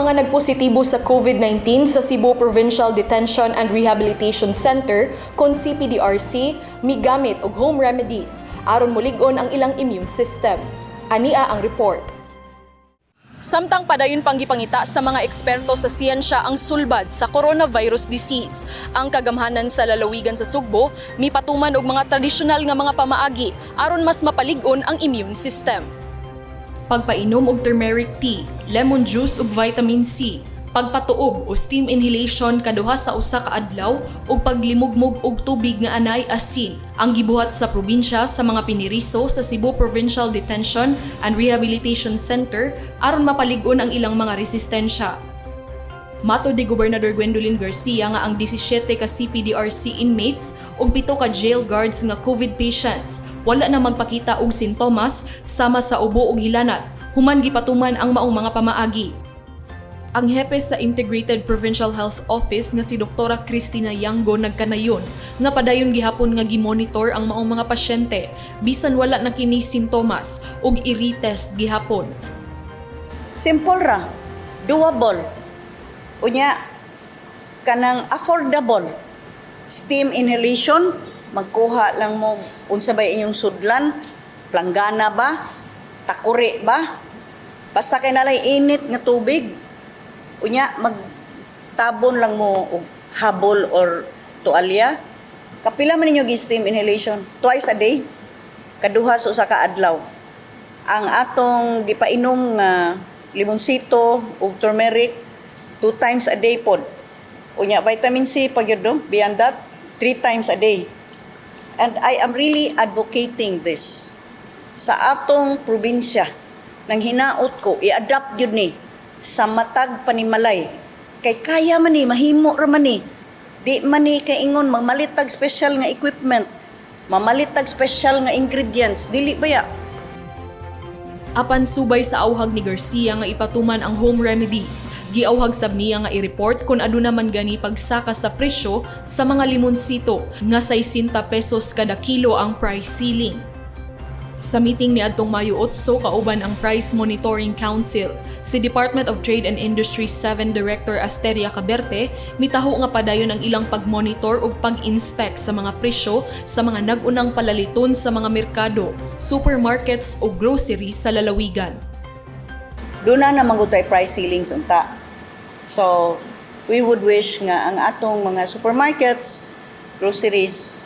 mga nagpositibo sa COVID-19 sa Cebu Provincial Detention and Rehabilitation Center kon CPDRC migamit og home remedies aron mulig-on ang ilang immune system. Ania ang report. Samtang padayon pang gipangita sa mga eksperto sa siyensya ang sulbad sa coronavirus disease, ang kagamhanan sa lalawigan sa Sugbo mipatuman og mga tradisyonal nga mga pamaagi aron mas mapalig-on ang immune system. Pagpainom og turmeric tea, lemon juice ug vitamin C, pagpatuob o steam inhalation kaduha sa usa ka adlaw ug paglimugmog og tubig nga anay asin ang gibuhat sa probinsya sa mga piniriso sa Cebu Provincial Detention and Rehabilitation Center aron mapalig-on ang ilang mga resistensya. Matod ni Gobernador Gwendolyn Garcia nga ang 17 ka CPDRC inmates ug 7 ka jail guards nga COVID patients wala na magpakita og sintomas sama sa ubo ug hilanat human gipatuman ang maong mga pamaagi. Ang hepe sa Integrated Provincial Health Office nga si Dr. Cristina Yango nagkanayon nga padayon gihapon nga gimonitor ang maong mga pasyente bisan wala na kini sintomas ug i-retest gihapon. Simple ra, doable. Unya kanang affordable. Steam inhalation, magkuha lang mo unsa ba inyong sudlan, planggana ba, takuri ba? Basta kay nalay init nga tubig. Unya magtabon lang mo og habol or tualya. Kapila man ninyo gi steam inhalation? Twice a day. Kaduha sa usa ka adlaw. Ang atong gipainom nga limonsito ug turmeric, two times a day pod. Unya vitamin C pag yun do, beyond that, three times a day. And I am really advocating this sa atong probinsya. Nang hinaot ko i-adapt gyud ni sa matag panimalay kay kaya man ni, mahimo ra man ni. Di man ni kaingon mamalit tag special nga equipment, mamalit tag special nga ingredients, dili ba ya? Apan subay sa auhag ni Garcia nga ipatuman ang home remedies, giauhag sab niya nga i-report kung aduna man gani pagsaka sa presyo sa mga limonsito nga 60 pesos kada kilo ang price ceiling. Sa meeting ni adtong Mayo 8 kauban ang Price Monitoring Council, si Department of Trade and Industry 7 Director Asteria Caberte mitaho nga padayon ang ilang pagmonitor ug pag-inspect sa mga presyo sa mga nag-unang palaliton sa mga merkado, supermarkets ug groceries sa lalawigan. Doon na naman gud tay price ceilings unta. So, we would wish nga ang atong mga supermarkets, groceries,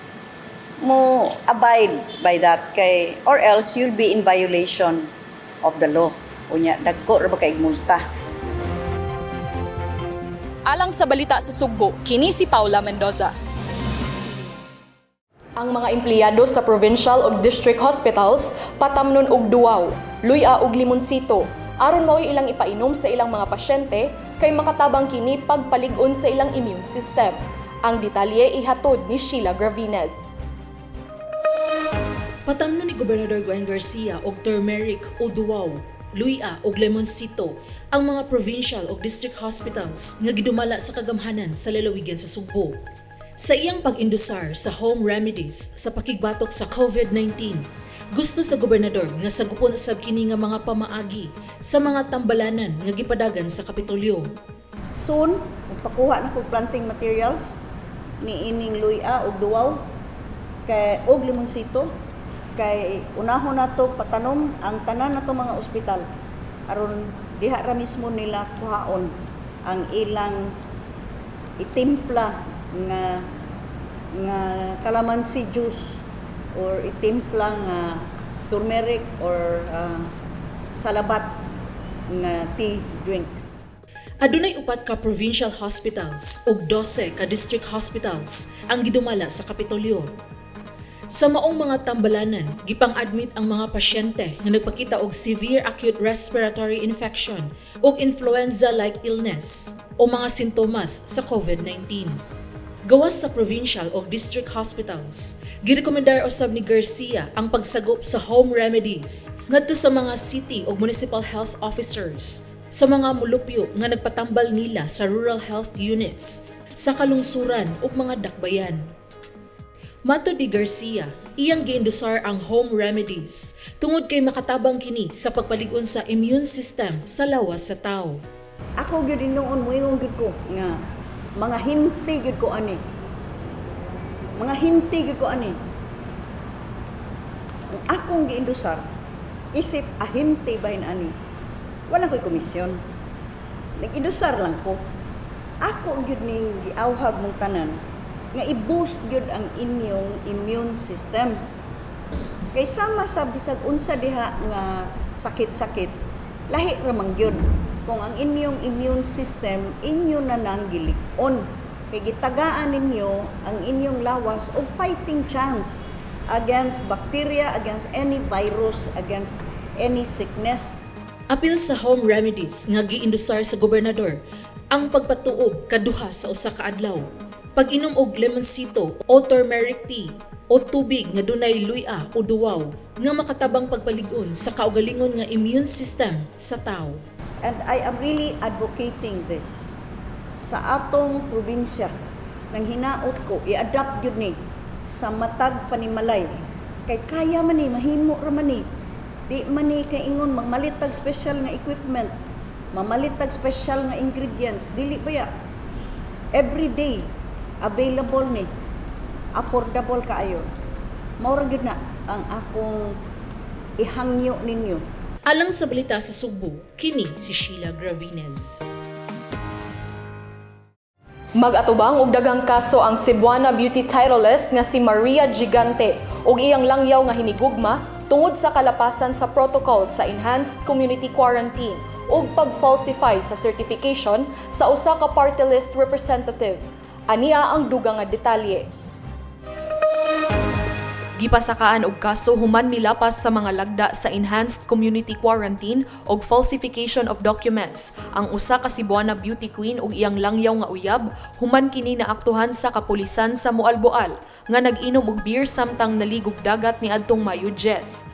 mo abide by that kay or else you'll be in violation of the law. Unya, dagko ra ba kay multa. Alang sa Balita sa Sugbo, kini si Paula Mendoza. Ang mga empleyado sa provincial ug district hospitals patamnon og duwaw, luya ug limonsito aron mao'y ilang ipainom sa ilang mga pasyente kay makatabang kini pagpalig-on sa ilang immune system. Ang detalye ihatod ni Sheila Gravines. Patamno ni Gobernador Gwen Garcia og turmeric o duwaw, luya og lemonsito ang mga provincial ug district hospitals nga gidumala sa kagamhanan sa lalawigan sa Sugbo. Sa iyang pag-indusar sa home remedies sa pakigbatok sa COVID-19, gusto sa gobernador nga sagupon usab kini nga mga pamaagi sa mga tambalanan nga gipadagan sa Kapitolyo. Soon, magpakuha na kog planting materials ni ining luya og duwaw kay og limonsito kay unahon nato patanom ang tanan nato mga ospital aron diha ra mismo nila kuhaon ang ilang itimpla nga nga calamansi juice or itimpla nga turmeric or salabat nga tea drink. Adunay upat ka provincial hospitals ug 12 ka district hospitals ang gidumala sa Kapitolyo. Sa maong mga tambalanan, gipang-admit ang mga pasyente nga nagpakita og severe acute respiratory infection ug influenza-like illness o mga sintomas sa COVID-19. Gawas sa provincial o district hospitals, girekomendar usab ni Garcia ang pagsagop sa home remedies ngadto sa mga city o municipal health officers sa mga mulupyo nga nagpatambal nila sa rural health units sa kalungsuran ug mga dakbayan. Matod ni Garcia, iyang giindusar ang home remedies tungod kay makatabang kini sa pagpalig-on sa immune system sa lawas sa tao. Ako gyud noon, moingon gyud ko nga mga hinti gyud ko ani. Mga hinti gyud ko ani. Ang akong giindusar isip ahente bahin ani. Wala ko'y komisyon. Nag-indusar lang ko. Ako gyud ning giawhag mong tanan nga i-boost gyud ang inyong immune system. Kay sama sa bisag unsa diha nga sakit-sakit, lahi ra man gyud kung ang inyong immune system inyo na nang gilig-on. Kay gitagaan ninyo ang inyong lawas og fighting chance against bacteria, against any virus, against any sickness. Apil sa home remedies nga giindusar sa gobernador ang pagpatuob kaduha sa usa ka adlaw, pag-inom og lemonsito o turmeric tea o tubig nga dunay luya o duwaw nga makatabang pagpalig-on sa kaugalingon nga immune system sa tawo. And I am really advocating this sa atong probinsya. Nang hinaot ko, i-adapt gyud ni sa matag panimalay. Kay kaya man ni, mahimo ra man ni. Di man ni kaingon magmalit tag special nga equipment, mamalit tag special nga ingredients, dili ba ya? Every day available ni. Affordable kaayo. Mao ra gyud na ang akong ihangyo ninyo. Alang sa Balita sa Sugbo, kini si Sheila Gravines. Mag-atubang og daghang kaso ang Cebuana beauty titleist nga si Maria Gigante ug iyang langyaw nga hinigugma tungod sa kalapasan sa protocol sa Enhanced Community Quarantine ug pag-falsify sa certification sa usa ka party list representative. Ania ang dugang nga detalye. Gipasakaan og kaso human milapas sa mga lagda sa Enhanced Community Quarantine og falsification of documents ang usa ka Cebuana beauty queen ug iyang langyaw nga uyab human kini naaktuhan sa kapulisan sa Moalboal nga nag-inom og beer samtang naligog dagat niadtong Mayo 10.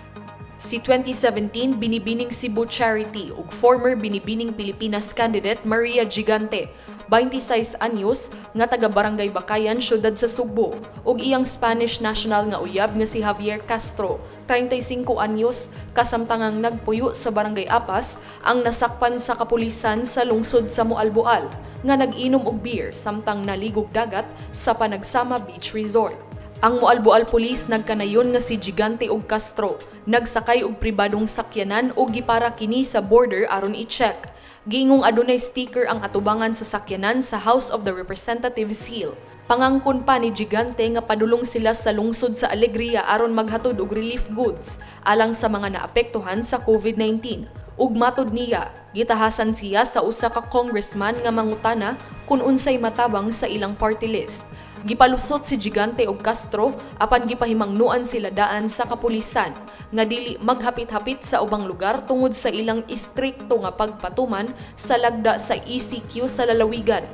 Si 2017 Binibining Cebu Charity ug former Binibining Pilipinas candidate Maria Gigante, 26 anyos, nga taga Barangay Bacayan, syudad sa Sugbo, ug iyang Spanish national nga uyab nga si Javier Castro, 35 anyos, kasamtangang nagpuyo sa Barangay Apas, ang nasakpan sa kapulisan sa lungsod sa Moalboal nga nag-inom og beer samtang naligog dagat sa Panagsama Beach Resort. Ang Moalboal Police nagkanayon nga si Gigante og Castro nagsakay og pribadong sakyanan ug gipara kini sa border aron i-check. Giingong adunay sticker ang atubangan sa sakyanan sa House of the Representatives seal. Pangangkon pa ni Gigante nga padulong sila sa lungsod sa Alegria aron maghatod og relief goods alang sa mga naapektuhan sa COVID-19. Ug matod niya, gitahasan siya sa usa ka congressman nga mangutana kung unsay matabang sa ilang party list. Gipalusot si Gigante og Castro apan gipahimangnuan sila daan sa kapulisan nga dili maghapit-hapit sa ubang lugar tungod sa ilang istrikto nga pagpatuman sa lagda sa ECQ sa lalawigan.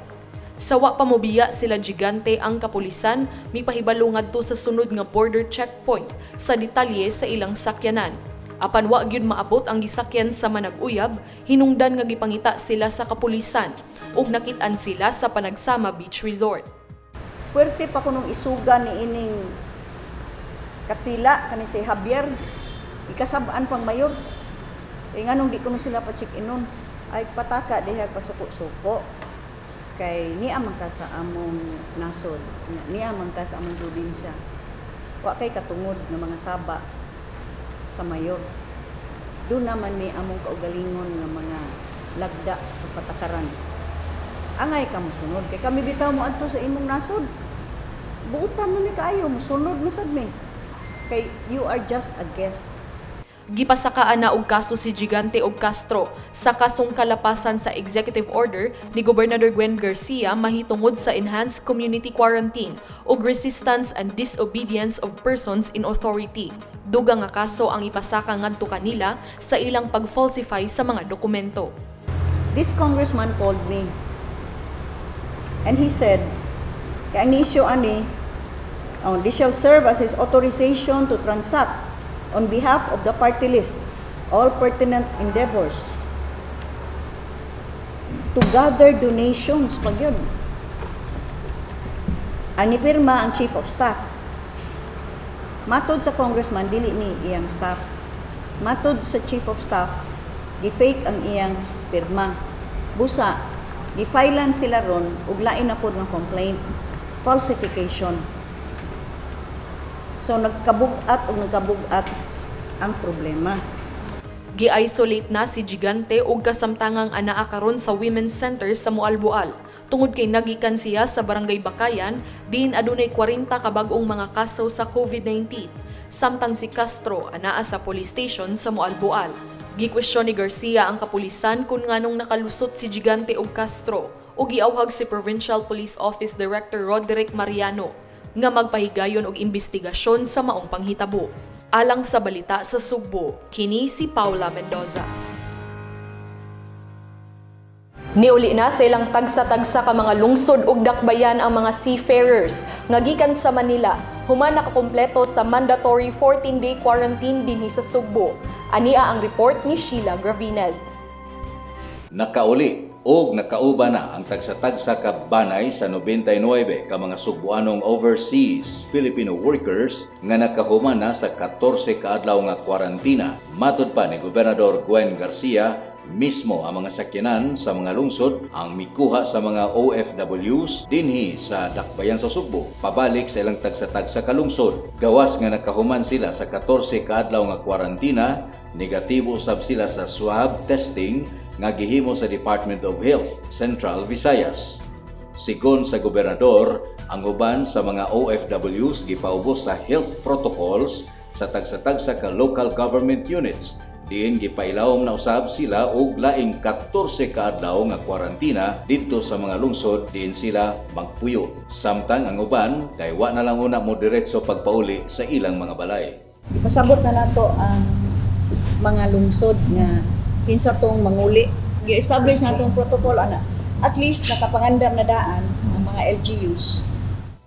Sa wa pa mobiya sila Gigante, ang kapulisan mipahibalo ngadto sa sunod nga border checkpoint sa detalye sa ilang sakyanan. Apan wa gyud maabot ang gisakyan sa manag-uyab, hinungdan nga gipangita sila sa kapulisan ug nakit-an sila sa Panagsama Beach Resort. Puwerte pa kunong isuga ni ining katsila kani si Javier, ikasab-an pang mayor. Eh, nganong di kuno sila pa check inon? Ay, pataka diha, pasuko-suko, kay niya man ka sa among nasod, niya man ka sa among probinsya, wa kay katungod nga mga saba sa mayor. Do naman mi among kaugalingon nga mga lagda o patakaran. Angay ka mosunod kay kami bitaw mo adto sa imong nasod, buutan mo ni kaayo, mosunod mo sad mi kay you are just a guest. Gipasakaan na og kaso si Gigante og Castro sa kasong kalapasan sa executive order ni Gobernador Gwen Garcia mahitungod sa enhanced community quarantine ug resistance and disobedience of persons in authority. Dugang nga kaso ang ipasaka ngadto kanila sa ilang pag-falsify sa mga dokumento. This congressman called me and he said kay ang issue ani, oh, this shall serve as his authorization to transact on behalf of the party list all pertinent endeavors to gather donations pag yun. Ang nipirma, ang chief of staff. Matod sa congressman, dili ni iyang staff. Matod sa chief of staff, gi-fake ang iyang pirma. Busa, gifilean sila ron og lain na pod nga complaint, falsification. So nagkabug-at og nagkabug-at ang problema. Gi-isolate na si Gigante og kasamtangang anaa karon sa Women's Center sa Moalboal tungod kay nagikan siya sa Barangay Bakayan diin adunay 40 ka bag-ong mga kaso sa COVID-19. Samtang si Castro anaa sa police station sa Moalboal. Gikwestiyon ni Garcia ang kapulisan kung nganong nakalusot si Gigante og Castro ug giawhag si Provincial Police Office Director Roderick Mariano nga magpahigayon og imbestigasyon sa maong panghitabo. Alang sa Balita sa Sugbo, kini si Paula Mendoza. Niuli na sa ilang tagsa-tagsa ka mga lungsod ug dakbayan ang mga seafarers nga gikan sa Manila human nakakumpleto sa mandatory 14-day quarantine dinhi sa Sugbo. Ania ang report ni Sheila Gravines. Nakauli og nakauban na ang tagsa-tagsa ka banay sa 99 ka mga Sugbuanong overseas Filipino workers nga nakahuman na sa 14 ka adlaw nga kwarantina. Matod pa ni Gobernador Gwen Garcia, mismo ang mga sakyanan sa mga lungsod ang mikuha sa mga OFWs dinhi sa dakbayan sa Sugbo pabalik sa ilang tagsa-tagsa ka lungsod. Gawas nga nakahuman sila sa 14 ka adlaw nga kwarantina, negatibo sab sila sa swab testing nga gihimo sa Department of Health, Central Visayas. Sigon sa gobernador, ang uban sa mga OFWs gipaubos sa health protocols sa tagsa-tagsa ka local government units. Diin gipailawom na usab sila og laing 14 ka adlaw nga kwarantina didto sa mga lungsod diin sila magpuyo. Samtang ang uban kay wa na lang una mo diretso pagpauli sa ilang mga balay. Ipasabot na nato ang mga lungsod nga kinsa tong manguli. Gi-establish na atong protocol ana. At least nakapangandam na daan ang mga LGUs.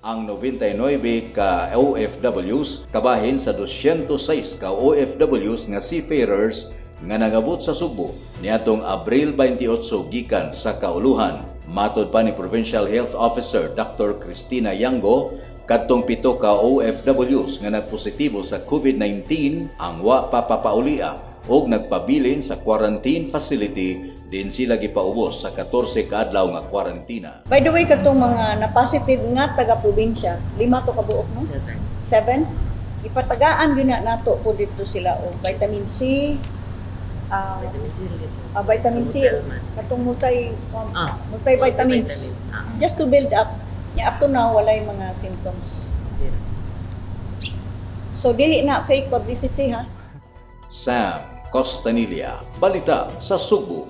Ang 99 ka OFWs kabahin sa 206 ka OFWs nga seafarers nga nangabot sa Sugbo niadtong Abril 28 gikan sa kauluhan. Matod pa ni Provincial Health Officer Dr. Cristina Yango, kadtong 7 ka OFWs nga nagpositibo sa COVID-19 ang wa pa papaulia og nagpabilin sa quarantine facility din sila gipaubos sa 14 ka adlaw nga kwarantina. By the way, katong mga na-positive nga taga-probinsya, 5 to kabuok, no? 7. 7? Ipatagaan gyud na nato po dito sila og vitamin C, Vitamin C rin ito. Vitamin C, Supplement. katong multivitamins. Multivitamins. Just to build up. Nya up to now walay mga symptoms. Zero. So dili na fake publicity, ha. Sam Costanilla, Balita sa Sugbo.